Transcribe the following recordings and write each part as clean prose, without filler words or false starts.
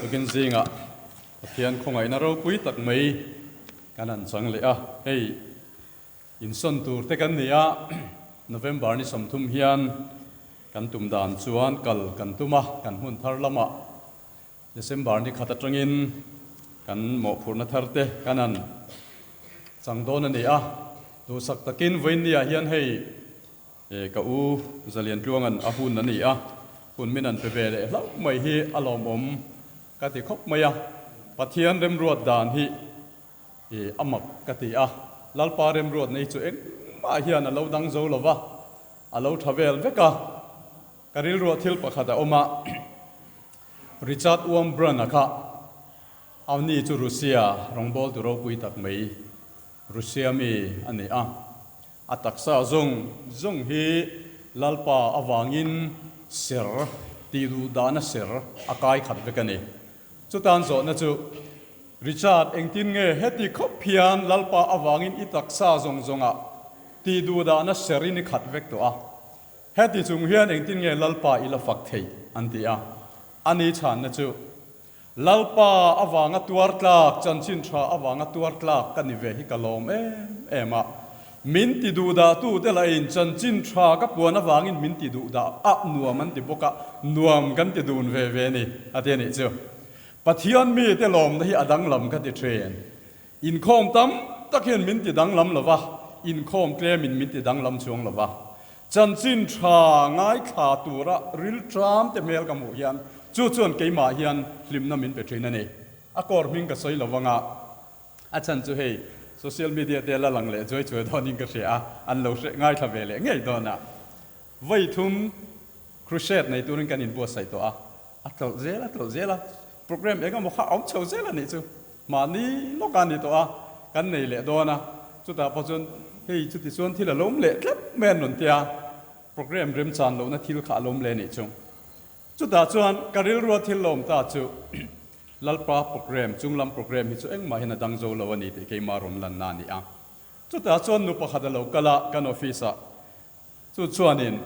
Tukin zingah Pathian khawngaihna ropui tak mai kan han chang leh a, hei insawn tur te kan ni a, November ni 30 hian kan tum dan chuan kal kan tum a, kan hmun thar lamah December ni khat atangin kan mawhphurhna thar te kan han chang dawn a ni a, duhsak takin vawiinniah hian hei ka u Zaliantluanga'n a hun a ni a, hun min han pe ve leh hlauh mai hi a lawmawm ka ti khawp mai a, Pathian remruat dan hi a mak ka ti a, Lalpa remruatna hi chu engmah hian a lo dang zo lo va, a lo tha vel vek a, ka rilruah thil pakhat a awm a, Richard Wurmbrand-a kha Avni chu Russia rawngbawltu ropui tak mai, Russia mi a ni a. A taksa zawng zawng hi Lalpa avangin ser tih duh dahna ser a kai khat vek a ni. Chutan zawhna chu, Richard, engtin nge heti khawp hian Lalpa avangin i taksa zawng zawngah tih duh dahna serin i khat vek tawh a? Heti chung hian engtin nge Lalpa i la fak theih? an ti a. A ni chhanna chu, Lalpa avanga tuar tlak, chanchin tha avanga tuar tlak ka ni ve hi ka lawm em em a. Min ti duhdah tute lahin chanchin tha ka puan avangin min ti duhdah a, nuam an ti bawk a, nuam kan ti dun ve ve ni, a ti a nih chu. Pathian mite lawmna hi a danglam ka ti thin. Inkhawm tam tak hian min ti danglam lo va, inkhawm tlemin min ti danglam chuang lo va. Chanchin tha ngaithla tura rilṭam te hmel ka hmuh hian chu chuan keimah hian hlimna min pe ṭhin a ni. A kawr hming ka sawi lo vanga, a chhan chu hei social media te la lang leh chuai chuai dawnin ka hria a, an lo hre ngaithla ve leh ngei dawn a. Vawi thum crusade nei turin kan inbuatsaih tawh a, a tlawlh zel a tlawlh zel a, programme eng emaw kha a awm chho zel a nih chu. Mahni lawk a ni tawh a, kan nei leh dawn a, chutah pawh chuan hei chuti chuan thil a lawm leh tlat mai an rawn ti a, programme remchan lohna thil kha a lawm leh nih chu. Chutah chuan ka rilrua thil lawm ta chu Lalpa programme, chunglam programme hi chu engmah hian a dang zo lo a ni tih keimah rawn lanna a ni a. Chutah chuan nu pakhat a lo kal a kan office ah, chu chuanin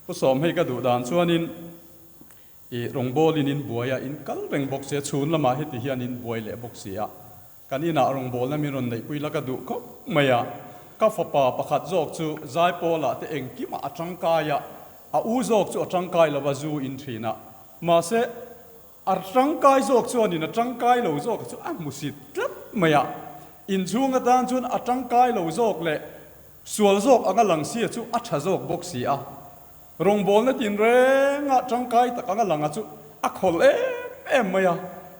Pu Sawm hei ka duh dan chuanin I rawngbawlin in buai a, in kal reng bawk si a, chhun lamah heti hian in buai leh bawk si a. Kan inah rawngbawlna min rawn neihpui la ka duh khawp mai a. Ka fapa pakhat zawk chu Zaipawlah te engkimah a tangkai a, a u zawk chu a tangkai lo a, zu in thin a. Mahse, a tangkai zawk chuanin a tangkai lo zawk chu a hmusit tlat mai a. Inchhung atan chuan a tangkai lo zawk leh sual zawk anga lang sia chu a tha zawk bawk si a. Rawngbawlna tinrengah tangkai tak anga langa chu a khawlh em em mai a,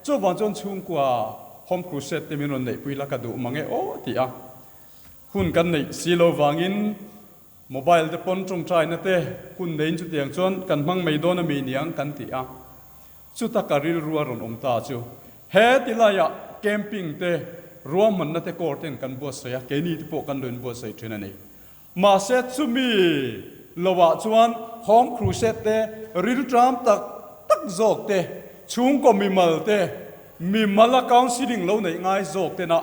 chuvang chuan chhungkua Home Crusade te min rawn neihpui la ka duh mang e aw ti a. Hun kan neih si lo vangin mobile te pawn tawngtaina te hun neiin chutiang chuan kan hmang mai dawn a mi niang kan ti a. Chuta ka rilru a rawn awm ta chu he ti laiah camping te ruahmanna te kawr ten kan buatsaih a, keini te pawh kan lo inbuatsaih thin a ni. Mahse chumi loah chuan Home Crusade te, rilṭam tak tak zawk te, chhungkaw mimal te, mimala counselling lo neih ngai zawk tena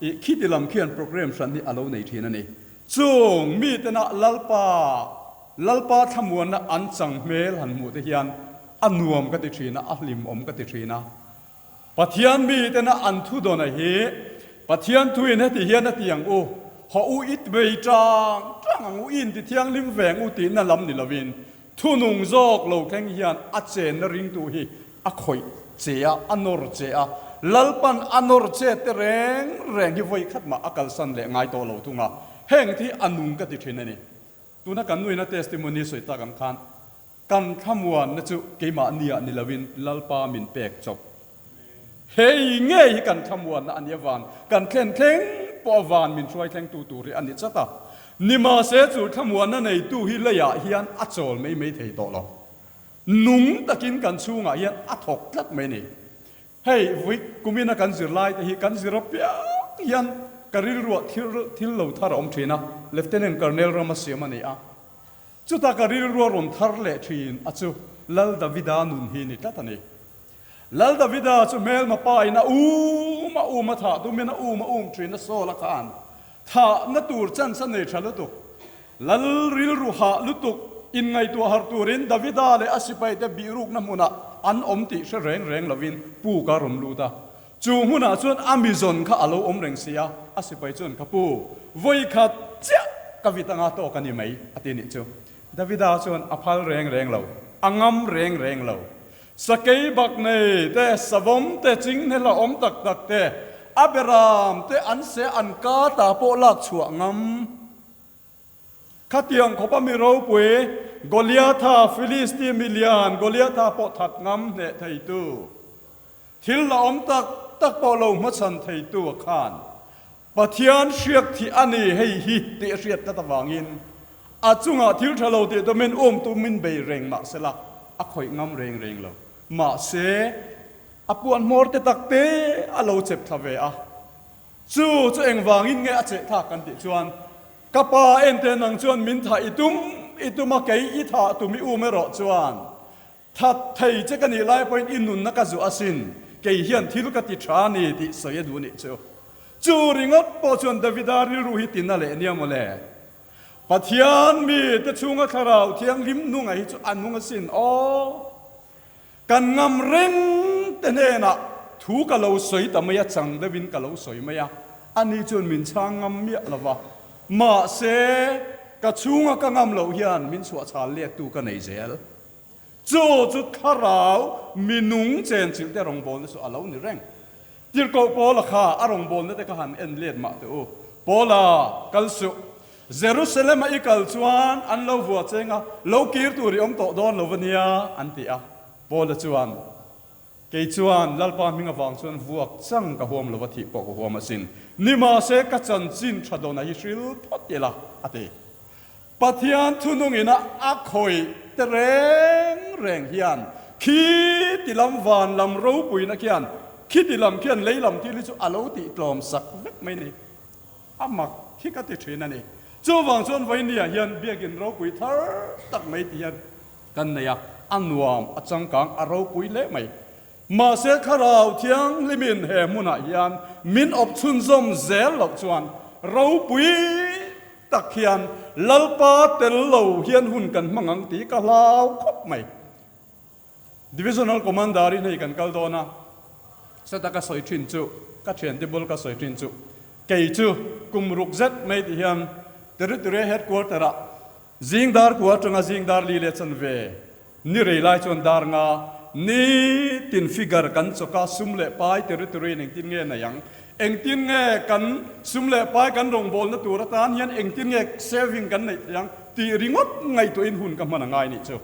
ih khiti lam khian programme hran hi a lo nei ṭhin a ni. Chung mi tena Lalpa, Lalpa thlamuanna an chang hmel han hmuh te hian a nuam ka ti ṭhin a, a hlimawm ka ti ṭhin a. Pathian mitena an thu dawna hi Pathian thuin heti hian a ti ang u, Haw u i vei tang tang ang u, i inti thianghlim ve ang u tihna lam ni lovin, thunung zawk lo thleng hian a chenna ringtu hi a khawih che a, a nawr che a, Lalpan a nawr che te reng reng hi vawi khat mah a kalsan leh ngai tawh lo thung a, heng thi a nung ka ti thin a ni. Tuna kan nuina testimony sawi tak ang khan Kan thlamuanna chu keimahniah ni loin Lalpa min pek chawp. Hei ngei hi kan thlamuanna a nih avang kan thlen thleng pawh a van min hruai thlengtu tur hi a ni chat a. Nimahse chu thlamuanna neitu hi leiah hian a chawl mai mai thei tawh lo. Nung takin kan chhungah hian a thawk tlat mai ni. Hei vui kumina kan zirlai te hi kan zir apiang hian ka rilruah thil thil lo thar a awm thin a, Lieutenant Colonel rama siam a ni a. Chuta ka rilru a rawn thar leh thin a chu Lal Davida nun hi ni tlat a ni. Lal Davida chu hmelma pa in a um a um a thah tumin a um a um thin a Saul a khan thahna tur chance a nei tha lutuk. Lal rilru hah lutuk inngaihtuah harh turin Davida leh a sipaite bihrukna hmunah. an awm tih hre reng reng lovin puk a rawn lut a. Chu hmunah chuan a mi zawn kha a lo awm reng si a, a sipai chuan, Ka pu, vawi khat chiah ka vit anga tawk a ni mai, a ti nih chu. Davida chuan a phal reng reng lo, a ngam reng reng lo. Sakei bak nei te, savawm te, chinghne la awm tak tak te, a beram te an se an ka ta pawh lak chhuah ngam. Khatiang khawpa mi ropui Goliatha, Philisti milian Goliatha pawh that ngam hneh theitu, thil la awm tak tak pawh lo hmachhan theitu a khan Pathian hriak thih a ni hei hi tih a hriat tlat avangin a chungah thil tha lo tih tumin um tumin bei reng mah sela a khawih ngam reng reng lo. Mahse, a puan hmawr te tak te a lo chep thla ve a. Chu chu engvangin nge a cheh thlak kan tih chuan ka pa ente nang chuan min thah i tum i tum a kei i thah tum i um erawh chuan That thei che ka nih lai pawhin i nunna ka zuah asin, kei hian thil ka ti tha a ni tih sawi a duh nih chu. Chu ringawt pawh chuan Davida rilru hi tina leh nia mawle. Pathian mi te chhunga thlarau thianghlim hnunga hi chu a nung asin aw. Kan ngam reng te hnenah thu ka lo sawi ta mai a, chang deuhin ka lo sawi mai a, ani chuan min chhang ngam miah lo va. Mahse, ka chhunga ka ngam loh hian min chhuahchhal lettu ka nei zel. Chu chu thlarau minung chenchilh te rawngbawlna chu a lo ni reng. Tirhkoh Paula kha a rawngbawlna te kha han en let mah teh u. Paula, kal suh. Jerusalem-a i kal chuan an lo vua cheng a, lo kir tur i awm tawh dawn lo va nia, an ti a. Paula chuan, Kei chuan Lalpa hming avang chuan vuak chang ka huam lo va thih pawh ka huam asin. Nimahse ka chanchin tha dawna hi hril phawt ila, a ti. Pathian thunungina a khawih te reng reng hian khi ti lam van lam ropuina khian khi ti lam khian lei lam thil hi chu a lo tih tlawm sak vek mai ni. A mak khi ka ti thin a ni. Chuvang chuan Vainia hian biakin ropui thar tak mai ti hian kan nei a, a nuam, a changkang, a ropui hle mai. Mahse Thlarau Thianghlimin he hmunah hian min awp chhunzawm zel loh chuan ropui tak hian Lalpa tel lo hian hun kan hmang ang tih ka hlau khawp mai. Divisional Commander in hei kan kal dawn a, seta ka sawi thin chu, ka thiante bul ka sawi thin chu, kei chu kum ruk zet mai ti hian Territory Headquarter ah zing dar kua atanga zing dar li leh chanve Ni rei lai chuan dar nga ni tin figure kan chawk a, sum leh pai territory in engtin nge nei ang? Engtin nge kan sum leh pai kan rawngbawlna tur atan hian engtin nge saving kan neih theih ang tih ringawt ngaihtuahin hun ka hman a ngai nih chu.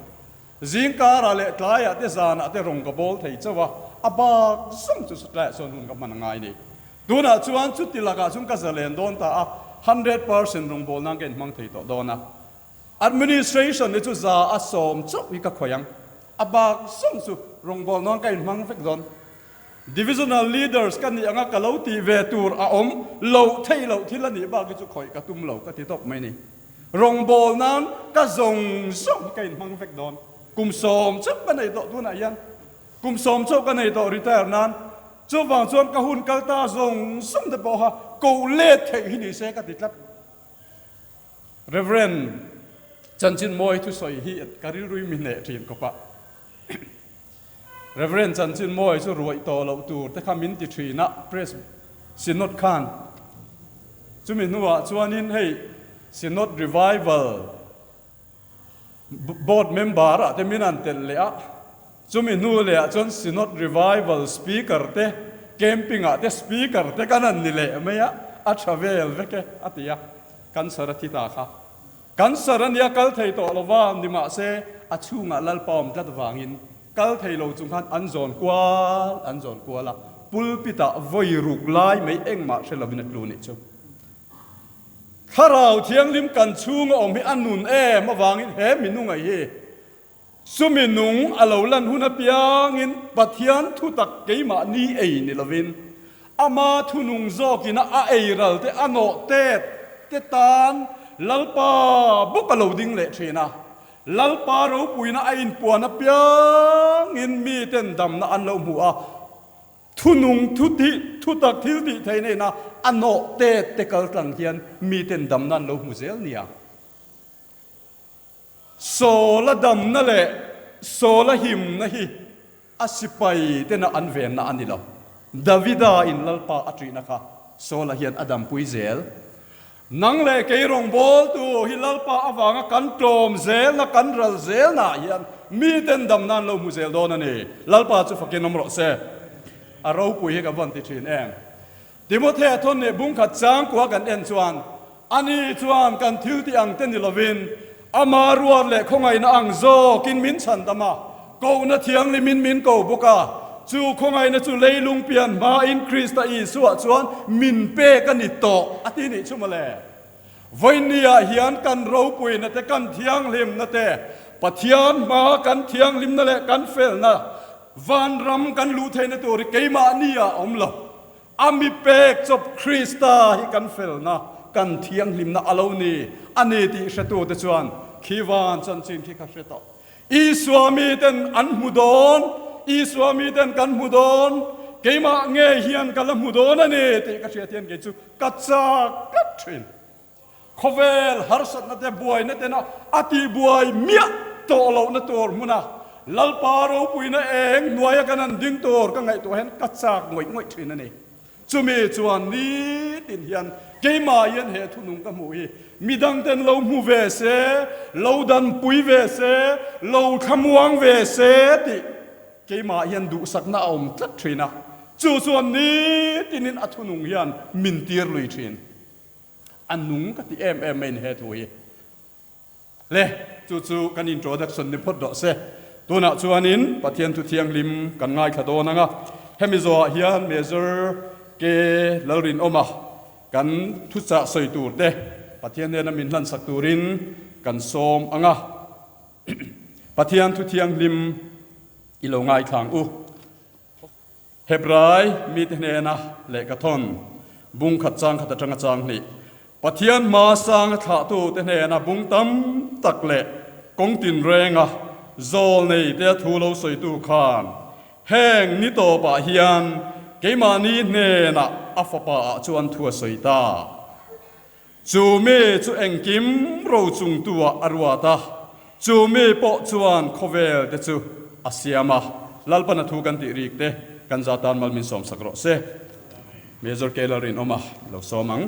Zingkarah leh tlaiah te zanah te rawng ka bawl thei chauh a, a bak zawng chu tlaiah chuan hun ka hman a ngai ni. Tunah chuan chuti lakah chuan ka zalen dawn ta a, 100% rawngbawlna'n ka inhmang thei tawh dawn a. Administration hi chu 100% chauh hi ka khawih ang. A bak zawng chu rawngbâwl nawn ka inhmang vek dawn. Divisional leaders ka nih anga ka lo tih ve tur a awm loh theih loh thil a nih bak hi chu khawih ka tum lo ka ti tawp mai ni. Rawngbâwl nan ka zawng zawng hi ka inhmang vek dawn. Kum sawm chauh ka nei tawh tunah hian. Kum sawm chauh ka nei tawh retire nan. Chuvang chuan ka hun kal ta zawng zawng te pawh kha koh let theih hi ni se ka ti tlat. Rev. Chanchin Mawi thusawi hi ka rilrui mi hneh thin khawp a. Rev. Chanchin Mawi chu ruaih tawh loh tur te kha min ti thin a, Press Synod khan. Chumi hnuah chuanin hei Synod Revival Board member ah te min han telh leh a, chumi hnu leh ah chuan Synod Revival Speaker te, Camping ah te Speaker te kan han ni leh mai a, a tha vel vek e a ti a, Cancer a thi ta kha. Cancer a nia kal thei tawh lova nimahse a chhungah Lalpa awm tlat vangin kal thei lo chung khan an zawn kual an zawn kual a, pulpit ah vawi ruk lai mai engmah hre lovin a tlu nih chu. Thlarau Thianghlim kan chhunga awm hi a nun em avangin he minunga hi chumi nung a lo lan hun apiangin Pathian thutak keimahni ei ni lovin ama thunung zawkina a ei ral te a nawh tet te tan Lalpa bawk a lo ding leh thin a. Lalpa ropuina a inpuan apiangin miten damna an lo hmu a. Thunung thu tih, thutak thil tih theih nena a nawh te te kal tlang hian miten damna an lo hmu zel nia. Sawla damna leh sawla himna hi. A sipai tena an venna a ni lo. Davida in Lalpa a ṭihna kha Saula hian a dampui zel. Nang leh kei rawngbawltu hi Lalpa avanga kan tlawm zelna, kan ral zelnaah hian miten damna an lo hmu zel dawn a ni. Lalpa chu fakin awm rawh se. A ropui hi ka vawn ti thin em? Timothea thawn leh bungkhat changkua kan en chuan, ani chuan kan thil tih ang te ni lovin, ama ruat leh khawngaihna ang zawkin min chhandam a, kohna thianghlimin min ko bawk a, chu khawngaihna chu leilung pian hmain Krista Isua chuan min pek a ni tawh, a ti nih chu mawle. Vawinia hian kan ropuina te, kan thianghlimna te, Pathian hmaa kan thianghlimna leh kan felna, vanram kan luh theihna tur hi keimahni ah a awm lo. A mi pek chawp Krista hi kan felna, kan thianghlimna a lo ni a ni tih hretute chuan khi van chanchin khi ka hre tawh. Isua miten an hmu dawn, Isua miten kan hmu dawn, keimah ngei hian ka la hmu dawn a ni tih ka hriat hian kei chu ka chak tlat thin. Khawvel harsatna te buaina tena a tihbuai miah tawh lohna tur hmuna Lalpa ropuina eng hnuaia kan han ding tur ka ngaihtuah hian ka chak ngawih ngawih thin a ni. Chumi chuan nitin hian keimah hian he thunung ka hmuh hi midangten lo hmu ve se, lo danpui ve se, lo thlamuang ve se tih keimah hian duhsakna a awm tlat thin a. Chu chuan nitinin a thunung hian min tir lui thin. A nung ka ti em em mai ni he thu hi. Le, chu chu kan introduction ni phawt rawh se. Tunah chuanin Pathian thu thianghlim kan ngaithla dawn ang a, hemi zawhah hian Major K. Lalrinawma kan thuchah sawi tur te Pathian hnena min hlansak turin kan sawm ang a. Pathian thu thianghlim i lo ngaithla ang u. Hebrai mite hnena lehkha thawn bung khat chang khat atanga chang hnih, Pathian hma sanga thlahtute hnena bung tam tak leh kawng tinrenga zawl nei te a thu lo sawitu khan heng ni tawpah hian keimahni hnenah a fapa ah chuan thu a sawi ta. Chu mi chu engkim rochungtu-ah a ruat a, chu mi pawh chuan khawvel te chu a siam a. Lalpan a thu kan tih rik te kan za tan mal min sawmsak rawh se. Major K. Lalrinawma lo sawm ang.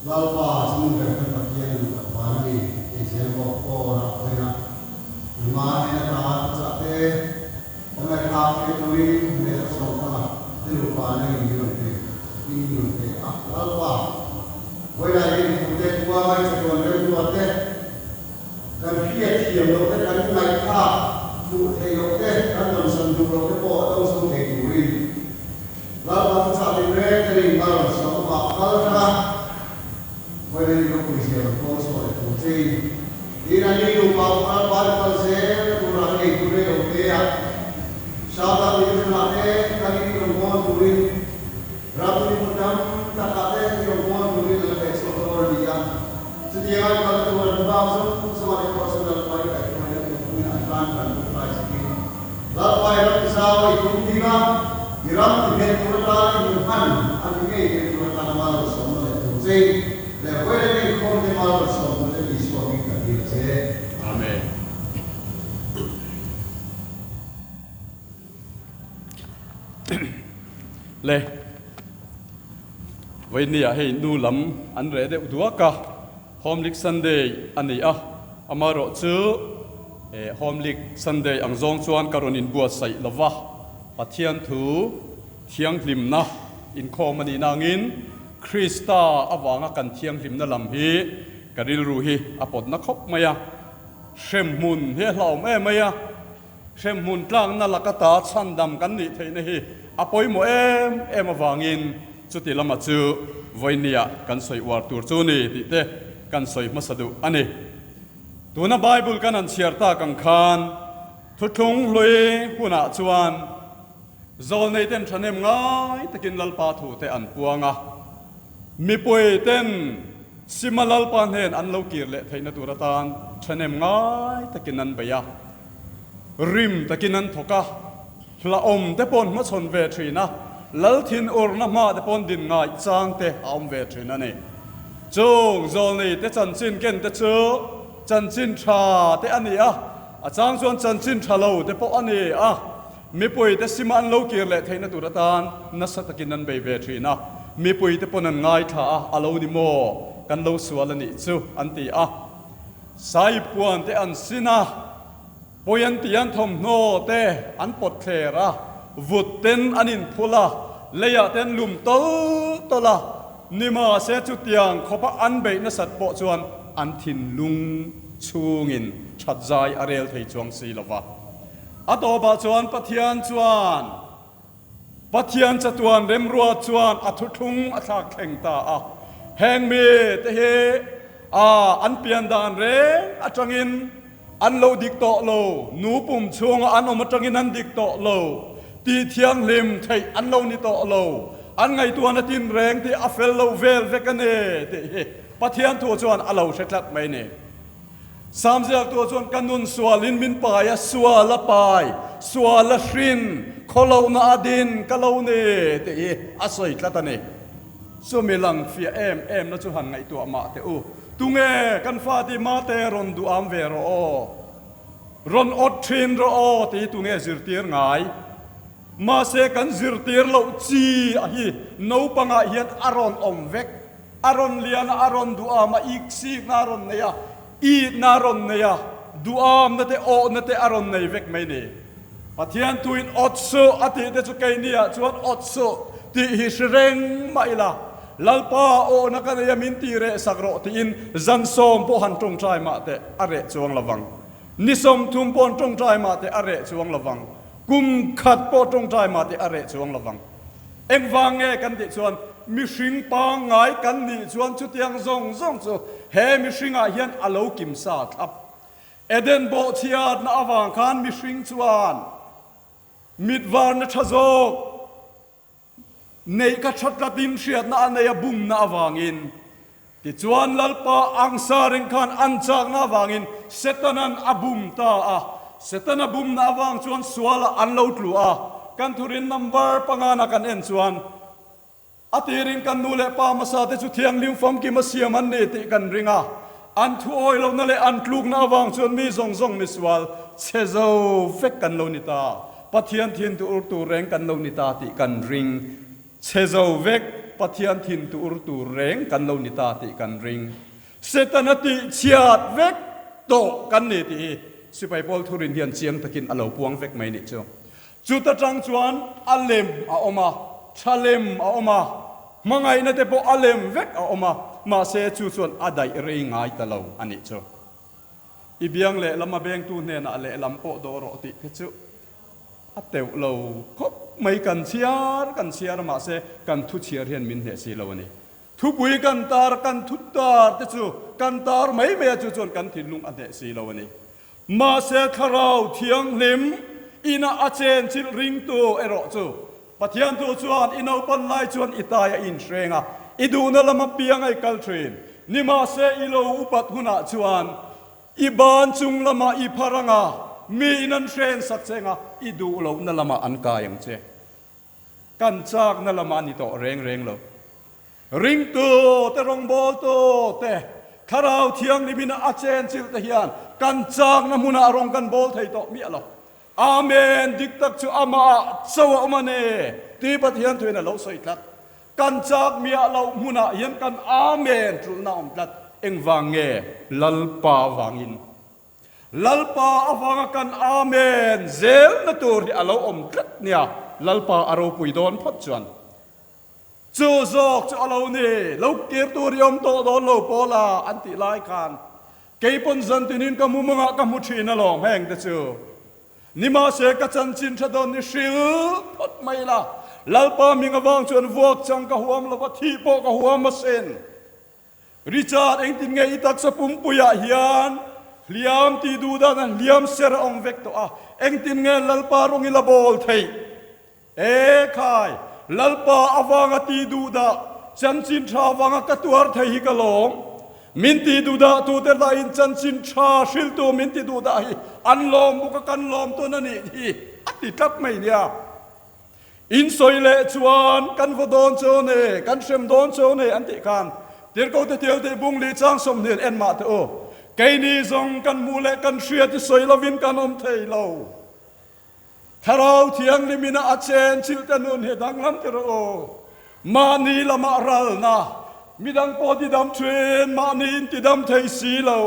Lalpa chung ber kan Pathian in tak van a ni tih zel bawk aw rak veng a, nangmah hnen ata thuchah te kan ngaihthlak theih turin hmel a sawm thang a, te nupa nang in rawn pe in rawn pe a, Lalpa vawilah hian i thute khua ngaihchatuan remruat te, Kan hriat thiam loh te, kan ngaihthlak fuh theih loh te, kan dawmsam duh loh te pawh a dawngsawm thei turin Lalpa thuchah tinreng te rin a rawn sawm amah kal tlang a, vawiin ropui zia rawn pawng chhuah leh tur chein tin a ni nupa pawh Lalpa ri kal zel na turah ka nei tur rei lo te a, Shabbat division ah te kalin i rawn ngawn turin Ram hmun tam takah te i rawn ngawn turin a la feh chhuak dawn a ni a. Chutianga an kalna tur an bak zawng zawng a report chu Lalpai kaihhruaina thuthlungin an tan kan lut lai sakin, Lalpai ram ti zau a i tum ding a, i ram ti nghet tur atan i hmu hman a ni ngei thei tur atan mal rawn sawmna leh tur chein leh vawilen inkhawm te mal rawn sawm tur che Isua hming kan dil a che. Amen. Le Vawinia hei nu lam an reh deuh duak a, Home League Sunday a ni a, amaherawh chu Home League Sunday ang zawng chuan ka rawn inbuatsaih lo va, Pathian thu thianghlimna inkhawm a nih nangin Krista avanga kan thianghlimna lam hi ka rilru hi a pawtna khawp mai a, hremhmun hi a hlauhawm em mai a. Hremhmun tlakna laka ta chhandam kan nih theihna hi a pawimawh em em avangin chuti lama chu vawinia kan sawi uar tur chu ni tih te kan sawi hmasa duh a ni. Tuna Bible kan han chhiar tak ang khan thuthlung hlui hunah chuan zawlneiten thahnem ngai takin Lalpa thute an puang a, mipuiten Sima Lalpa hnen an lo kir leh theihna tur atan thahnem ngai takin an bei a. Rim takin an thawk a, hlauhawm te paw'n hmachhawn ve thin a, lal thin urna hma te paw'n din ngaih chang te a awm ve thin a ni. Chung zawlneite chanchin ken te chu chanchin tha te a ni a, a chang chuan chanchin tha lo te pawh a ni a. Mipuite sima an lo kir leh theihna tur atan nasa takin an bei ve thin a, mipuite pawn an ngaithla a, a lo ni maw, kan lo sual a nih chu an ti a. Saipuan te an sin a, pawi an tih an thawmhnaw te an pawt thler a, vut ten an inphul a, leiah te an lum tawlh tawlh a, nimahse chutiang khawpa an beih nasat pawh chuan an thinlung chhungin that zai a rel thei chuang si lo va. A tawpah chuan Pathian chuan Pathian chatuan remruat chuan a thuthlung a thlak thleng ta a. Heng mite hi a an pian dan reng atangin an lo dik tawh lo, nu pum chhunga an awm atangin an dik tawh lo, tih thianghlim theih an lo ni tawh lo, an ngaihtuahna tinreng tih a fel lo vel vek a ni tih hi Pathian thu chuan a lo hre tlat mai ni. Sam ziaktu chuan ka nun sualin min pai a, sual a pai, sual a hrin, khawlohna a din ka lo ni tih hi a sawi tlat a ni. Chumi lang fiah em em na chu han ngaihtuah mah teh u. Tunge kan fati mate rawn duham ve rawh aw, rawn awt thin rawh aw tih hi tunge zirtir ngai? Mahse kan zirtir loh chi a hi naupangah hian a rawn awm vek. A rawn lian a, a rawn duham a, iksikna a rawn nei a, itna a rawn nei a, duhamna te, awhna te a rawn nei vek mai ni. Pathian thuin awt suh a tih te chu keiniah chuan awt suh tih hi hre reng mah ila, Lalpa awhna ka nei a min ti reh sak rawh tiin zan sawm pawh han tawngtai mah teh a reh chuang lo vang. Ni 30 pawh han tawngtai mah teh a reh chuang lo vang. Kum khat pawh tawngtai mah teh a reh chuang lo vang. Engvang nge kan tih chuan mihring pangngai kan nih chuan chutiang zawng zawng chu he mihringah hian a lo kim sa thlap. Eden bawhchhiatna avang khan mihring chuan mit varna tha zawk neih kha tha tlatin hriatna a nei a bumna avangin Tichuan Lalpa ang sa reng khan an chakna avangin Setana'n a bum ta a. Setana bumna avang chuan sualah an lo tlu a. Kan thurin number pangana kan en chuan a tirin kan nu leh pa hmasa te chu thianghlim famkim a siam an ni tih kan ring a. An thu awi lohna leh an tlukna avang chuan mi zawng zawng misual chhe zo vek kan lo ni ta. Pathian thin tur tur reng kan lo ni ta tih kan ring. Chhe zo vek, Pathian thin tur tur reng kan lo ni ta tih kan ring. Setana tih chhiat vek tawh kan ni tih hi Sipai Pawl thurin hian chiang takin a lo puang vek mai nih chu. Chuta tang chuan a lem a awm a, tha lem a awm a, hmangaihna te pawh a lem vek a awm a, mahse chu chuan a daih rei ngai ta lo a nih chu. I biang lehlam a bengtu hnenah lehlam pawh dawh rawh tih kha chu A teuh lo khawp mai kan chhiar kan chhiar a mahse kan thu chhiar hian min hneh si lo a ni. Thupui kan tar kan thu tar te chu kan tar mai mai a chu chuan kan thinlung a hneh si lo a ni. Mahse thlarau thianghlim ina a chen chilh ringtu erawh chu Pathian thu chuan i naupan lai chuan i tai a inhreng a, i duhna lama piang a i kal thin. Nimahse i lo upat hunah chuan I ban chung lamah i phar ang a, miin an hren sak che ang a, i duh lohna lamah an kai ang che. Kan chakna lamah a ni tawh reng reng lo. Ringtu te, rawngbawltu te, Thlarau Thianghlimin a chen chilh te hian kan chakna hmunah rawng kan bawl thei tawh miah lo. Amen! Dik tak chu amah chauh a awm a ni tih Pathian thuin a lo sawi tlat. Kan chak miah loh hmunah hian kan Amen tulhna awm tlat. Engvang nge? Lalpa avangin. Lalpa avanga kan Amen zelna tur hi a lo awm tlat nia. Lalpa a ropui dawn phawt chuan. Chu zawk chu a lo ni, lo kir tur i awm tawh dawn lo Paula an tih lai khan kei pawn zantinin ka mumangah ka hmu thin alawm heng te chu. Nimahse ka chanchin tha dawn ni hril phawt mai la, Lalpa ming avang chuan vuak chang ka huam lova thih pawh ka huam asin. Richard engtin nge i taksa pumpuiah hian hliam tih duh dan a hliam ser a awm vek tawh a, engtin nge Lalpa rawng i la bawl theih? E khai, Lalpa avanga tih duh dah, chanchin tha avanga ka tuar thei hi ka lawm. Min tih duh dah tute lahin chanchin tha hriltu min ti duh dah hi an lawm bawk a, kan lawm tawn a nih hi a ti tlat mai nia. In sawi leh chuan kan vaw dawn chu ni, kan hrem dawn chu ni an tih khan. Tirhkohte Thilte bung li chang 20 en mah teh u. Keini zawng kan hmuh leh kan hriat i sawi lovin kan awm thei lo. Thlarau Thianghlim ina a chen chilhte nun hi danglam ti rawh u. Mahni lamah ralna, midang pawh tidam thin, mahni in tidam thei si lo.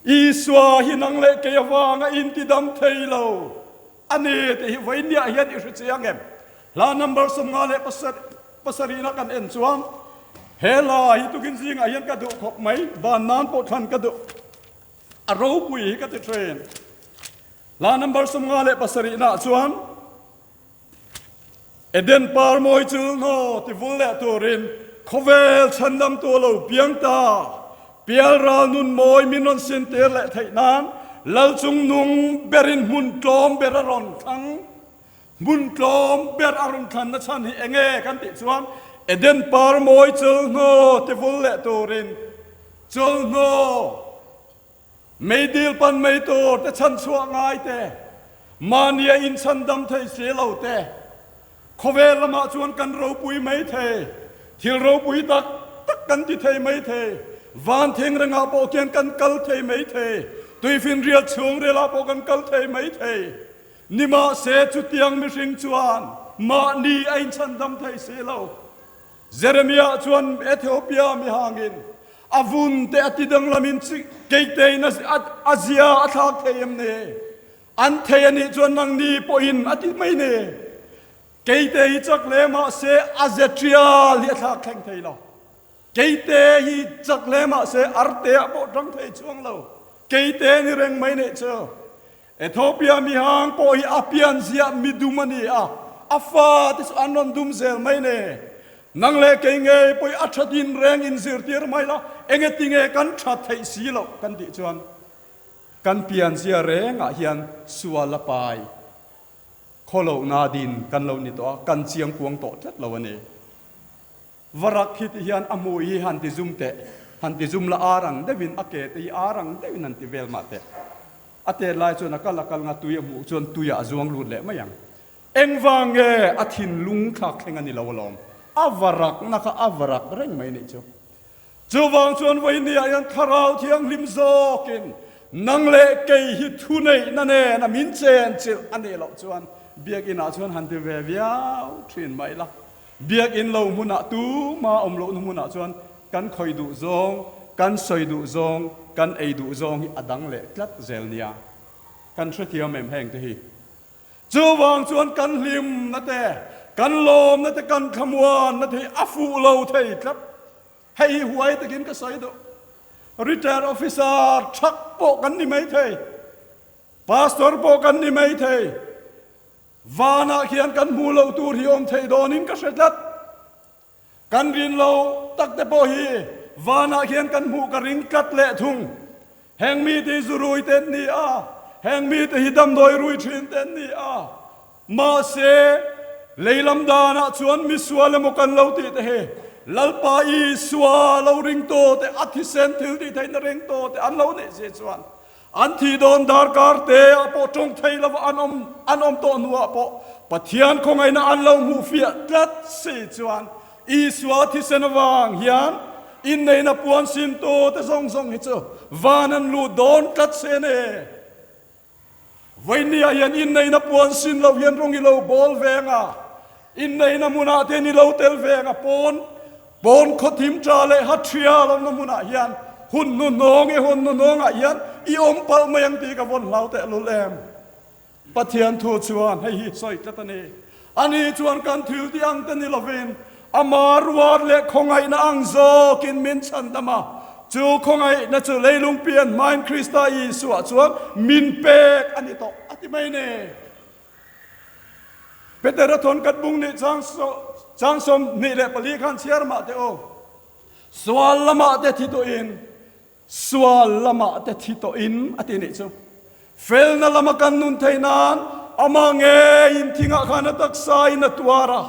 Isua hi nang leh kei avanga in tidam thei lo a ni tih hi vawinia hian i hre chiang em? Hla number 57 kan en chuan he hla hi tukin zingah hian ka duh khawp mai, van nan pawh thlan ka duh, a ropui hi ka ti thin. Hla number 57 chuan Eden par mawi chu hnaw ti vul leh turin khawvel chhandamtu a lo piang ta. Pialral nun mawi min rawn sintir leh theih nan Lal chungnung berin hmun tlawm ber a rawn thlang. Hmun tlawm ber a rawn thlanna chhan hi enge kan tih chuan Eden par mawi chu hnaw ti vul leh turin chulhnaw Meidil pan mai tur te chhan chhuah ngai te, mahnia inchhan dam thei si lo te, khawvel lamah chuan kan ropui mai thei, thil ropui tak tak kan ti thei mai thei, van thengrengah pawh khian kan kal thei mai thei, tuifinriat chhungrilah pawh kan kal thei mai thei. Nimahse chutiang mihring chuan mahni a inchhan dam thei si lo. Jeremiah chuan Ethiopia mi hangin a vun te a ti danglamin keitein a zia a thlak thei em ni? An thei a nih chuan nangni pawhin a ti mai ni. Keite hi chak hle mahse a ze tial hi a thlak thleng thei lo. Keite hi chak hle mahse arte ah pawh tang thei chuang lo. Keite ni reng mai neih chu. Ethiopia mihang pawh hi a pian ziah midum a ni a, a fa te chu an rawn dum zel mai ne. Nang leh kei ngei pawh hi a tha din reng in zirtir mai la, enge tinge kan tha theih si loh kan tih chuan kan pian zia rengah hian sual a pai khawlohna din kan lo ni tawh a, kan chiang kuang tawh tlat lo a ni. Varak hi ti hian a hmui hi han ti zum teh, han ti zum la ar ang deuhin a ke te hi ar ang deuhin han ti vel mah teh. A tet lai chuan a kal a kal nga tui a hmuh chuan tuiah a zuang lut leh mai ang. Engvang nge a thinlung thlak thleng a ni lo alawm. A varak na kha a varak reng mai nih chu. Chuvang chuan vawinia hian Thlarau Thianghlim zawkin nang leh kei hi thuneihna nena min chenchilh a nih loh chuan Biakinah chuan han ti ve viau thin mai la. Biakinn lo hmunah tuma awm lohna hmunah chuan kan khawi duh zawng, kan sawi duh zawng, kan ei duh zawng hi a dang leh tlat zel nia. Kan hrethiam em heng te hi? Chuvang chuan kan hlimna te, kan lawmna te, kan thlamuanna te hi a fuh lo thei tlat. Hei hi huai takin ka sawi duh. Retired officer thak pawh kan ni maithei, pastor pawh kan ni maithei, Vanah khian kan hmuh loh tur hi awm thei dawnin ka hre tlat. Kan rin lo tak te pawh hi vanah khian kan hmuh ka ring tlat leh thung. Heng mite hi zu rui te an ni a, heng mite hi damdawi rui thin te an ni a. Mahse, lei lam danah chuan misual emaw kan lo tih te hi Lalpa Isua lo ring tawh te, a thisen thil tih theihna ring tawh te an lo nih si chuan An thih dawn darkar te ah pawh tawng thei lova an awm an awm tawh hnuah pawh Pathian khawngaihna an lo hmuh fiah tlat si chuan Isua thisen avang hian inneihna puan sintu te zawng zawng hi chu van an lut dawn tlat se ne. Vawinia hian inneihna puan sin lo hian rawng i lo bawl veng a, inneihna hmunah te hian i lo tel veng a, pawn Pawn khawthim tha leh ha thria lohna hmunah hian hun hnuhnawng i hun hnuhnawngah hian i awm palh mai ang tih ka vawn hlau tehlul em? Pathian thu chuan hei hi sawi tlat a ni. Ani chuan kan thil tih ang te ni lovin ama ruat leh khawngaihna ang zawkin min chhandam a, chu khawngaihna chu leilung pian hmain Krista Isua chuan min pek a ni tawh a ti mai ni. Petera thawn kat bung nih chang chang 24 khan chhiar mah teh aw. Sual lamah te thi tawhin, sual lamah te thi tawhin a ti nih chu. Felna lama kan nun thei nan amah ngeiin thingah khan a taksa in a tuar a.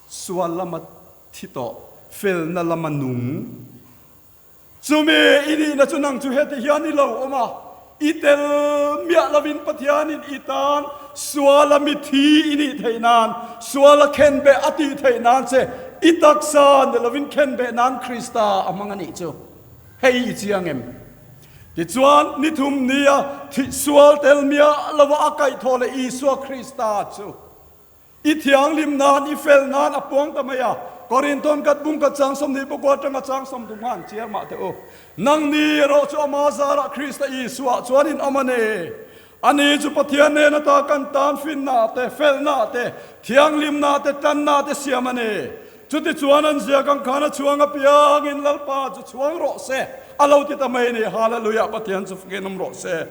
Sual lama thi tawh, felna lama nung. Chumi i nihna chu nang chu heti hian i lo awm a, i tel miah lovin Pathianin i tan suala mithi i nih theih nan, suala khenbeh a tih theih nan che. I taksa ni lovin khenbeh nan Krista a hmang a nih chu. Hei i chiang em? Tichuan, ni thum nia thih sual tel miah lova a kaihthawh leh Isua Krista chu i thianghlim nan, i fel nan a puang ta mai a. Korinthon kat bung kat chang 20 pakua atanga chang 30 han chiar mah teh u. Nang ni erawh chu ama zarah Krista Isua chuan in awm a ni. Ani chu Pathian nen ata kan tan finna te, felna te, thianghlimna te, tanna te siam a ni. Chutichuan an ziak ang khan a chhuang apiangin Lalpa chu chhuang rawh se, a lo ti ta mai a ni. Hallelujah! Pathian chu fakin awm rawh se.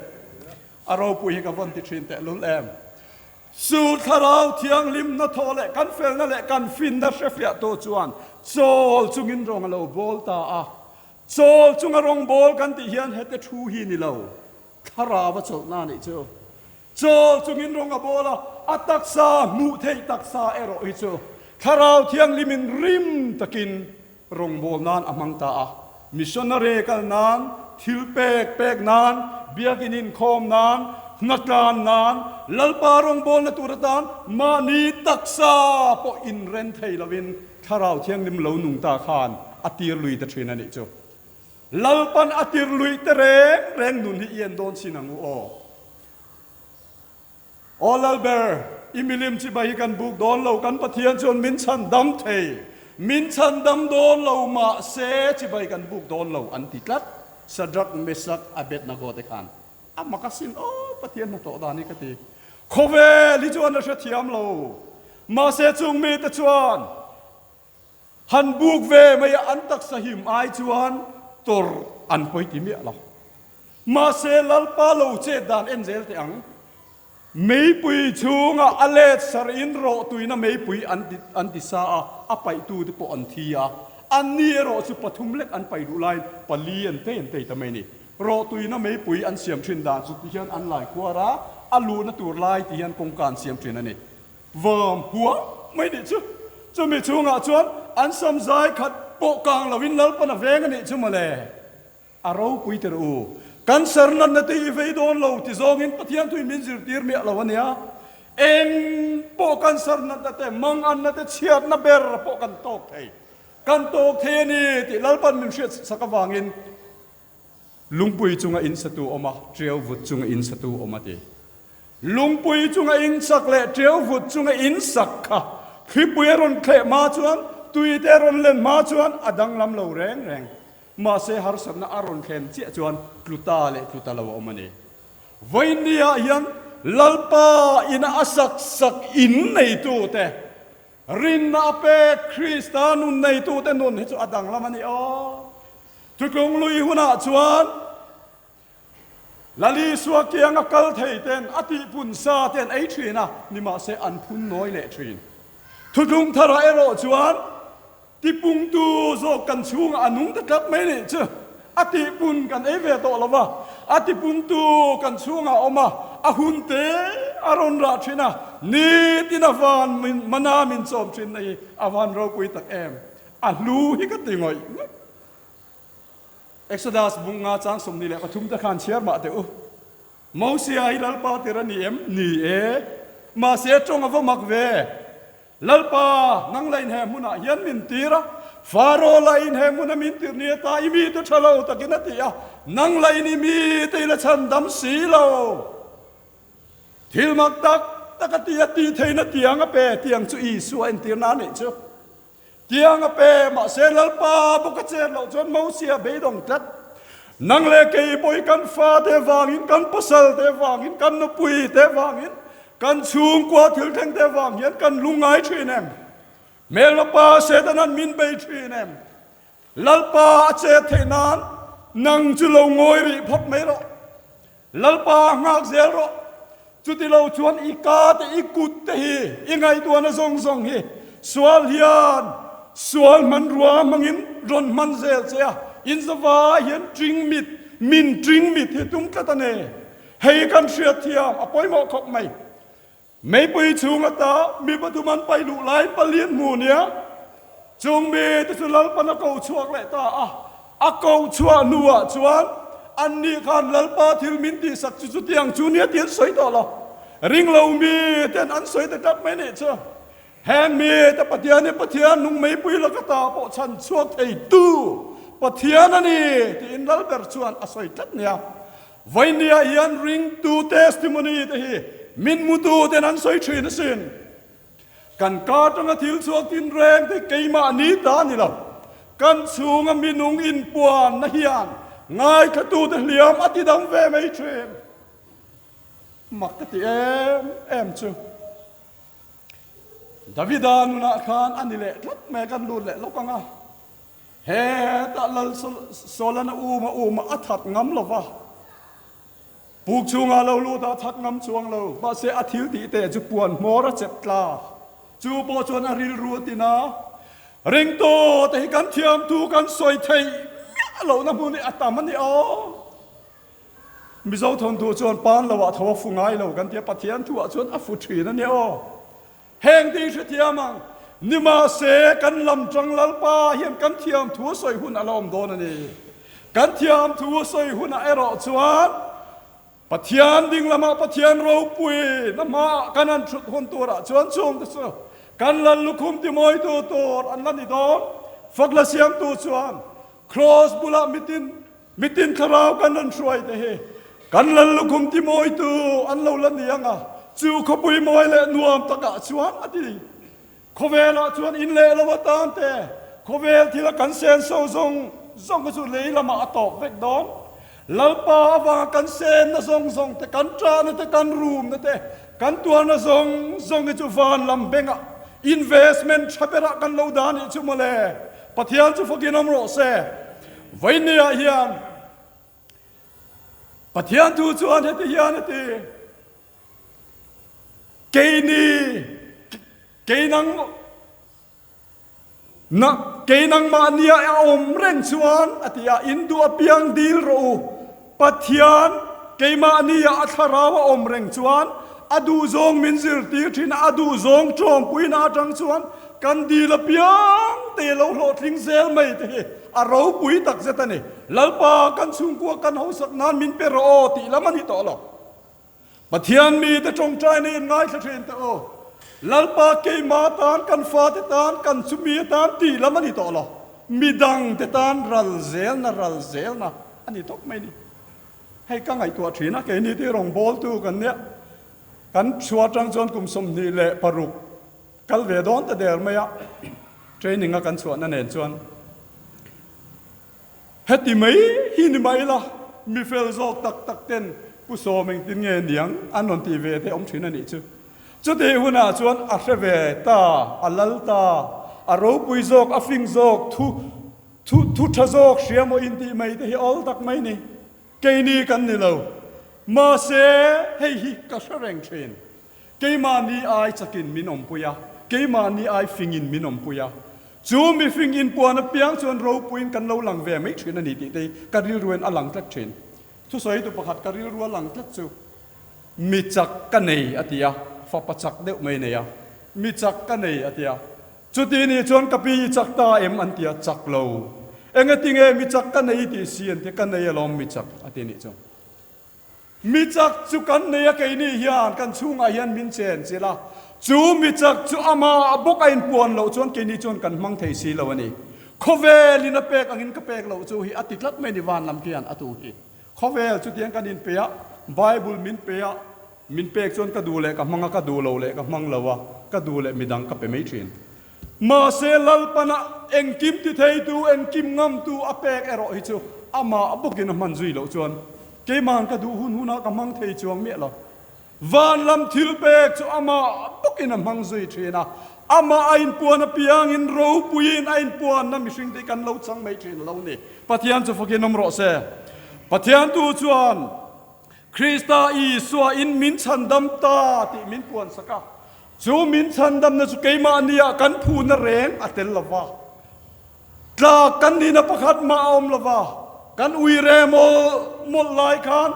A ropui hi ka vawn ti thin tehlul em. Chu Thlarau Thianghlimna thaw leh kan felna leh kan finna hrefiahtu chuan chawl chungin rawng a lo bawl ta a. Chawl chunga rawng bawl kan tih hian hete thu hi ni lo. Thlarau a chawlhna a nih chu. Chawl chungin rawng a bawl a, a taksa hmuh theih taksa erawh hi chu Thlarau Thianghlimin rim takin rawngbawl nan a hmang ta a. Missionary kal nan, thil pek pek nan, biakin inkhawm nan, hnatlan nan, Lalpa rawngbawlna tur atan mahni taksa pawh inren thei lovin Thlarau Thianghlim lo nung ta khan a tir lui ta thin a nih chu. Lalpan a tir luih te reng reng nun hi i en dawn chin ang u aw. Aw Lalber, i milim chibai hi kan buk dawn lo, kan Pathian chuan min chhan dam thei, min chhan dam dawn lo mahse chibai kan buk dawn lo an ti tlat, Shadrach, Meshach, Abednego te khan a mak asin aw Pathian hnathawh dan hi ka ti. Khawvel hi chuan a hrethiam lo, mahse chung mite chuan Han buk ve mai a an taksa him ai chuan tawrh an pawi ti miah lo. Mahse Lalpa lo chet dan en zel teh ang. Meipui chhunga a let sarhin rawh tuina meipui an ti an ti sa a, a paihtu te pawh an thi a. Anni erawh chu pathum lek an paih duh laiin pali an tei an tei ta mai a ni. Rawh tuina meipui an siam thin dan chu ti hian an lai khuar a, a luhna tur lai ti hian kawngka an siam thin a ni. Vam huam mai nih chu. Chumi chhungah chuan an sam zai khat pawh kang loin Lalpan a veng a nih chu mawle. A ropui tir u. Cancer natna te i vei dawn lo ti zawngin Pathian thuin min zirtir miah lo a nia. Eng pawh cancer natna te, manganna te, chhiatna ber pawh kan tawk thei. Kan tawk thei a ni tih Lalpan min hriat sak avangin Lungpui chunga in satu awm a, ṭiau vut chunga in satu awm a ti. Lungpui chunga in sak leh ṭiau vut chunga in sak kha thlipui a rawn thleh hma chuan, tui te a rawn len hma chuan a danglam lo reng reng. Mahse harsatna a rawn thlen chiah chuan tlu ta leh tlu ta lo a awm a ni. Vawinia hian Lalpa ina a sak sak in neitute Rinna a pek Krista nun neitute nun hi chu a danglam a ni aw. Thutlung lui hunah chuan Lal Isua kiang a kal thei ten a tihpun sa te an ei thin a, nimahse an phun nawi leh thin. Thutlung tharah erawh chuan Tipungtu zawk kan chhungah a nung ta tlat mai nih chu. A tihpun kan ei ve tawh lo va, a tipungtu kan chhungah a awm a, a hun te a rawn rah thin a, nitin a van min mana min chawm thin na hi a van ropui tak em. A hlu hi ka ti ngawih ngawih. Exodus bung nga chang 23 te khan chhiar mah teh u. Mosia hi Lalpa tir a ni em? Ni e. Mahse tawng a va mak ve. Lalpa, nang la in he hmunah hian min tir a, Faro la in he hmuna min tir ni ata i mite tha lo takin a ti a, nang la in i mite i la chhan dam si lo. Thil mak tak tak a ti a, tih theihna tiang a pe, tiang chu Isua entirna a nih chu. Tiang a pe, mahse Lalpa bawk a chet loh chuan Mosia beidawng tlat. Nang leh kei pawh kan fate vangin, kan pasalte vangin, kan nupuite vangin, kan chhungkua thil thlengte vang hian kan lungngai thin em? Hmelmapa Setana'n min bei thin em? Lalpa a chet theih nan nang chu lo ngawi rih phawt mai rawh. Lalpa nghak zel rawh. Chuti lo chuan i ka te i kut te hi i ngaihtuahna zawng zawng hi sual hian sual hmanrua hmangin rawn hman zel che a, in zavai hian ṭing mit, min ṭing mit hi tum tlat a ni. Hei kan hriatthiam a pawimawh khawp mai. Meipui chhung ata mi pathum an paih luh lai palian hmu nia, chung mite chu Lalpan a ko chhuak leh ta a. A ko chhuah hnuah chuan anni khan Lalpa thil min tihsak chu chutiang chu nia tih an sawi tawh lo. Ringlo miten an sawi ta tlat mai nih chu. Heng mite Pathian hi Pathian nung meipui laka ta pawh chhan chhuak theitu Pathian a ni tiin Lalber chuan a sawi tlat nia. Vainia hian ringtu testimony te hi min mutu ten an sawi thin asin. Kan ka atanga thil chhuak tin reng te keimahni ta a ni lo. Kan chhunga minung inpuanna hian ngaithlatute hliam a ti dam ve mai thin. Mak ka ti em em chu. Davida nunah khan a ni leh tlat mai a, kan lut leh lawk ang a. Hetah Lal Solana uma uma a that ngam lo va, puk chhungah lo lut a that ngam chuang lo. Mahse a thil tih teh chu puan hmawr a chep tla. Chu pawh chuan a rilru a tin a, Ringtu te hi kan thiam thu kan sawi theih miah lohna hmun hi a tam a ni aw. Mizo thawnthu chuan pan loah tho a fu ngai lo kan ti a, Pathian thuah chuan a fu thin a ni aw. Heng tih hrethiam ang, nimahse kan lam tang Lalpa hian kan thiam thu a sawi hun a la awm dawn a ni. Kan thiam thu a sawi hunah erawh chuan Pathian ding lamah Pathian ropui na hmaah kan han thut hun turah chuan chungte chu kan lal lukhum timawitu tur an la ni dawn. Fak la siamtu chuan Kraws bulah mitin Mitin thlarau kan rawn hruai te hi kan lal lukhum timawitu an lo la ni ang a, chu khawpui mawi leh nuam takah chuan a ti. Khawvelah chuan in leh lo atan te, khawvel thila kan senso zawng zawng kha chu lei lamah a tawp vek dawn. Lalpa avanga kan senna zawng zawng te, kan ṭahna te, kan rumna te, kan tuarna zawng zawng hi chu van lam bengah investment ṭha berah kan lo dah anih chu mawle. Pathian chu fakin awm rawh se. Vawinia hian Pathian thu chuan heti hian a ti, Keini, kei nang, na, kei nangmahnia a awm reng chuan a ti a, in duh apiang dil rawh u. Pathian keimahnia a thlarau a awm reng chuan a duhzawng min zirtir thin a, a duhzawng tawmpuina atang chuan kan dil apiang te lo hlawhtling zel mai te hi a ropui tak zet a ni. Lalpa kan chhungkua kan hausak nan min pe rawh aw tih lam a ni tawh lo. Pathian mite tawngtaina in ngaithla thin teh aw. Lalpa keimah tan, kan fate tan, kan chumi atan tih lam a ni tawh lo. Midangte tan ral zelna, ral zelna a ni tawp mai ni. Hei ka ngaihtuah thin a, keini te rawngbawltu kan nia. Kan chhuah atang chuan kum 26 kal ve dawn ta der mai a, training a kan chhuahna nen chuan. Heti mai hi ni mai la, mi fel zawk tak tak ten Pu Sawm engtin nge niang an rawn tih ve te awm thin a nih chu. Chutih hunah chuan a hre ve ta, a lal ta, a ropui zawk, a fing zawk, thu thu thu tha zawk hria maw intih mai te hi awl tak mai ni. Keini kan ni lo. Mahse hei hi ka hre reng thin. Keimahni ai chakin min awmpui a, keimahni ai fingin min awmpui a. Chu mifing inpuan apiang chuan ropuiin kan lo lang ve mai thin a ni tih te hi ka rilruin a lang tlat thin. Thusawitu pakhat ka rilru a lang tlat chu, Mi chak ka nei a ti a, fapa chak deuh mai nei a, mi chak ka nei a ti a. Chuti nih chuan ka pi i chak ta em an ti a, chak lo. Engatinge mi chak ka nei i tih si an ti a, ka nei alawm mi chak a ti nih chu. Mi chak chu kan nei a, keini hian kan chhungah hian min chen chilh a, chu mi chak chu amah bawk a inpuan loh chuan keini chuan kan hmang thei si lo a ni. Khawvelin a pek angin ka pek loh chu hi a ti tlat mai ni van lam khian a tu hi. Khawvel chutiang kan inpe a, Bible min pe a, min pek chuan ka duh leh ka hmang a, ka duh lo leh ka hmang lo a, ka duh leh midang ka pe mai thin. Mahse Lalpana engkim ti theitu, engkim ngamtu a pek erawh hi chu amah bawkin a hman zui loh chuan keima'n ka duh hun hunah ka hmang thei chuang miah lo. Van lam thil pek chu amah bawkin a hmang zui thin a, amah a inpuan apiangin ropuiin a inpuanna mihring te kan lo chang mai thin lo ni. Pathian chu fakin awm rawh se. Pathian tu chuan Krista Isua in min chhandam ta tih min puansak a. Chu min chhandamna chu keimahnia kan phuna reng a tel lo va, tlak kan nihna pakhat mah a awm lo va, kan ui re mawlh mawlh lai khan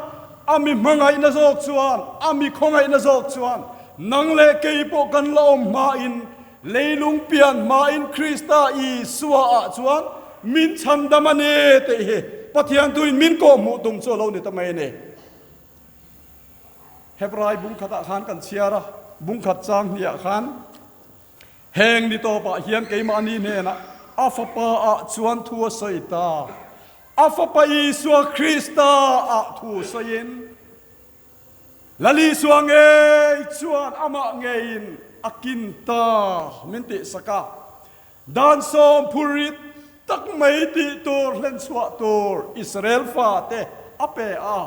a mi hmangaihna zawk chuan, a mi khawngaihna zawk chuan nang leh kei pawh kan la awm hmain, leilung pian hmain Krista Isua-ah chuan min chhandam a ni tih hi Pathian tuin min kawhhmuh tum chu a lo ni ta mai a ni. Hebrai bungkhatah khan kan chhiar a, bungkhat chang hniah khan. Heng ni tawpah hian keimahni hnenah a Fapa ah chuan thu a sawi ta. A Fapa Isua Krista ah thu sawiin, Lal Isua ngei chuan amah ngeiin a kin ta min tihsak a. Dan sawmphur rit tak mai tih tur hlenchhuah tur Israel fate a pe a.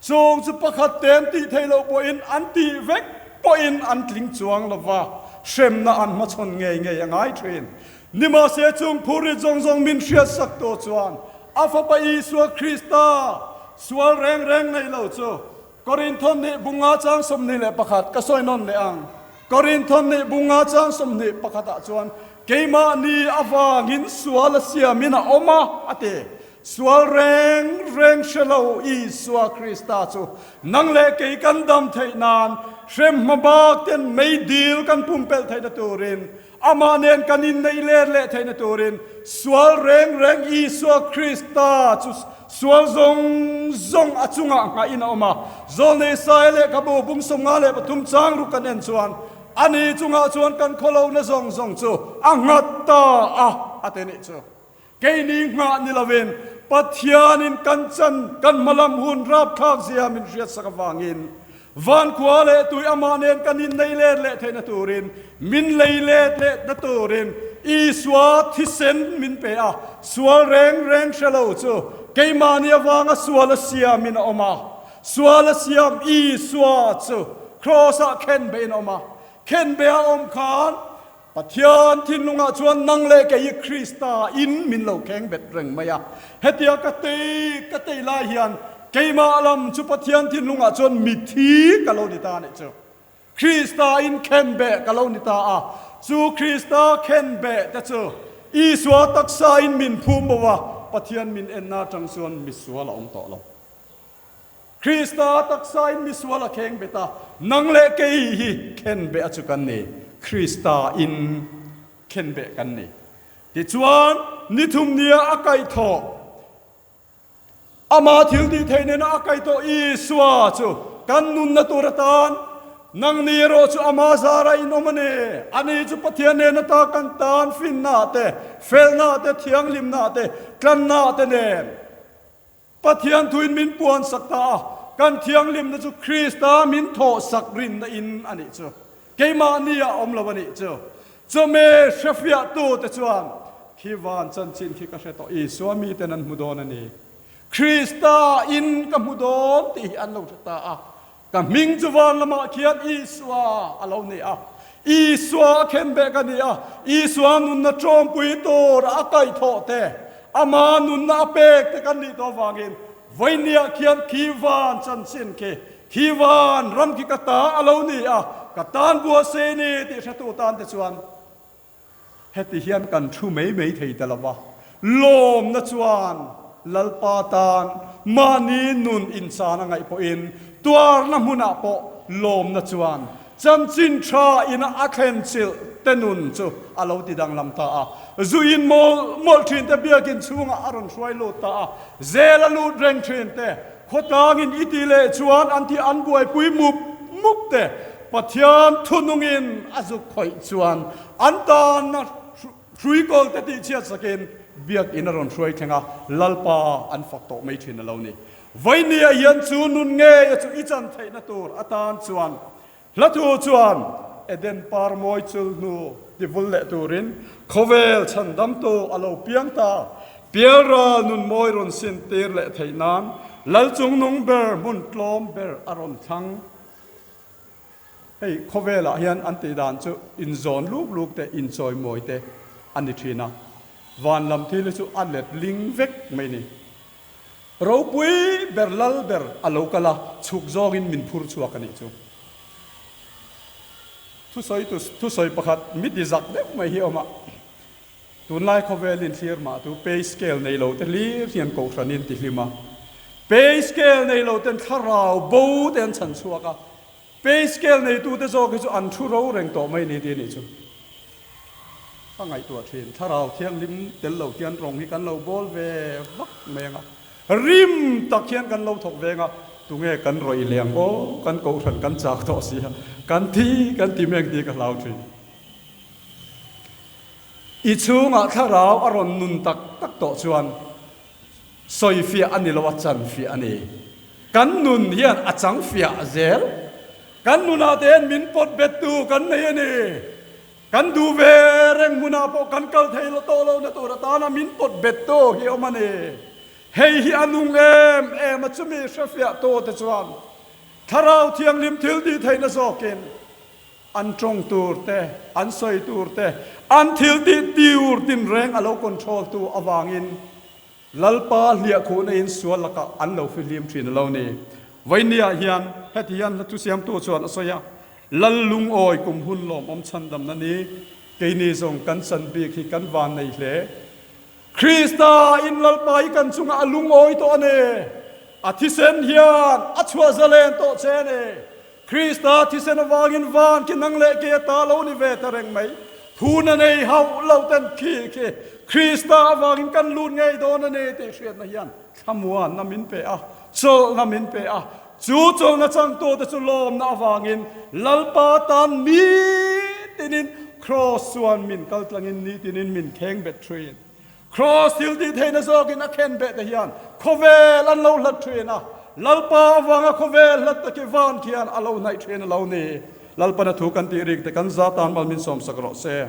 Chung chu pakhat te an tih theih loh pawhin an tih vek pawhin an tling chuang lo va, hremna an hmachhawn ngei ngei a ngai thin. Nimahse chung phurrit zawng zawng min hriatsak tawh chuan a Fapa Isua Krista sual reng reng nei lo chu Korinthon nih bunga chang 21 ka sawi nawn leh ang. Korinthon nih bunga chang 21 ah chuan keimahni avangin sual a siamin a awm a, a ti. Sual reng reng hre lo Isua Krista chu nang leh kei kan dam theih nan hrem hma bak ten meidil kan pumpelh theihna turin, amah nen kan inneih let leh theihna turin sual reng reng Isua Krista chu sual zawng zawng a chungah nghahin a awm a. Zawlnei Saia lehkhabu bung 53 chang ruk kan en chuan ani chungah chuan kan khawlohna zawng zawng chu a nghat ta a, a ti nih chu. Keini nghah ni lovin Pathianin kan chan kan hmalam hun rapthlak zia min hriatsak avangin vankhua leh tui amah nen kan innei let leh theihna turin min lei let lehna turin Isua thisen min pe a, sual reng reng hre lo chu keimahni avanga sual a siamin a awm a, sual a siam Isua chu Kraws-ah khenbeiin a awm a, khenbei a awm khan Pathian thinlungah chuan nang leh kei hi Krista in min lo kheng bet reng mai a. Hetia ka tei ka tei lai hian keimah lam chu Pathian thinlungah chuan mithi ka lo ni ta a nih chu. Krista in khenbeh ka lo ni ta a. Chu Krista khenbeh te chu Isua taksa in min phum bo a, Pathian min enna atang chuan misual a awm tawh lo. Krista taksa in misual a kheng bet a, nang leh kei hi khen beh a chu kan ni, Krista in khen beh kan ni. Tichuan, ni thum nia a kaihthawh, ama thil tih theih nena a kaihthawh Isua chu kan nunna tur atan, nang ni erawh chu ama zara in awm a ni. Ani chu Pathian nen ata kan tan finna te, felna te, thianghlimna te, tlanna te nen. Pathian thuin min puan sak ta a, kan thianghlimna chu Krista min thawh sak rinna in a nih chu. Keimahni ah awm lo a nih chu. Chawhmeh hrefiahtute chuan, Khi van chanchin khi ka hre tawh, Isua miten an hmu dawn a ni. Krista in ka hmu dawn tih hi an lo hre ta a. Ka hming chu van lamah khian Isua a lo ni a, Isua a khen beh ka ni a, Isua nunna ṭawmpui tur a kaihthawh te, ama nunna a pek te kan nih tawh avangin vawinia khian khi van chanchin khi, khi van ram khi ka ta a lo ni a, ka tan bua se ni tih hretu tan te chuan Heti hian kan thu mai mai thei ta lo va, lawmna chuan Lalpa tan mahni nun inchana ngaih pawhin tuarna hmunah pawh lawmna chuan chanchin tha ina a thlen chilh te nun chu a lo ti danglam ta a. Zu in mawlh mawlh thin te biakin chhungah a rawn hruai lut ta a, zel a lut reng thin te Khawtlangin i tih leh chuan an tih an buaipui mup mup te, Pathian thunungin a zuk khawih chuan an tanna hruikawl te tih chhiat sakin biakinn a rawn hruai thleng a, Lalpa an fak tawh mai thin a lo ni. Vawinia hian chu nun ngei a chu i chan theihna tur atan chuan Hla thu chuan Eden par mawi chul hnu ti vul leh turin khawvel chhandamtu a lo piang ta. Pialral nun mawi rawn sin tir leh theih nan Lal chungnung ber hmun tlawm ber a rawn thlang. Hei khawvelah hian an tih dan chu inzawn luk luk te, inchawimawi te a ni thin a. Van lam thil hi chu a let ling vek mai ni. Ropui ber lal ber a lo kal a, chhuk zawngin min phur chhuak a nih chu. Thusawi tu thusawi pakhat mi ti zak deuh mai hi a awm a, tunlai khawvelin thlir mah tu pay scale nei lo te hlir hian kohhranin ti hlim a, pay scale nei lo ten thlarau bo te an chhan chhuak a, pay scale neitute zawk hi chu an thu ro reng tawh mai ni ti a nih chu. Ka ngaihtuah thin, Thlarau Thianghlim tel lo hian rawng hi kan lo bawl ve vak mai ang a, rim tak hian kan lo thawk ve ang a, tunge kan rawih leh ang aw, kan kohhran kan chak tawh si a, kan thi kan ti mek tih ka hlau thin. I chhungah thlarau a rawn nun tak tak tawh chuan sawifiah a ni lo a, chanfiah a ni. Kan nun hian a changfiah zel. Kan nunah te hian min pawt bettu kan nei a ni. Kan duh ve reng hmunah pawh kan kal thei lo tawh lohna tur atana min pawt bettu hi a awm a ni. Hei hi a nung em em a, chumi hrefiah tute chuan Thlarau Thianghlim thil tih theihna zawkin an tawng tur te, an sawi tur te, an thil tih tiur tinreng a lo control tu avangin Lalpa hliahkhuhna in sual lakah an lo fihlim thin a lo ni. Vawinia hian heti hian hla thusiamtu chuan a sawi a, Lal lungawi kum hun lawmawm chhandamna ni, keini zawng kan chan bik hi kan van nei hle. Krista in Lalpa hi kan chungah a lungawi tawh a ni. A thisen hian a chhuah zalen tawh che a ni. Krista thisen avangin van khi nang leh ke ata lo ni ve ta reng mai. Phuna nei hauh lo ten khi khi Krista avangin kan lut ngei dawn a ni tih hriatna hian thlamuanna min pe a, chawlhna min pe a. Chu chawlhna changtute chu lawmna avangin Lalpa tan nitinin Kraws chuan min kal tlangin nitinin min kheng bet thin. Kraws thil tih theihna zawkin a khen beh te hian khawvel an lo hlat thin a, Lalpa avanga khawvel hlat taki van khian a lo hnaih thin a lo ni. Lalpana thu kan tih rik te kan za tan mal min sawmsak rawh se.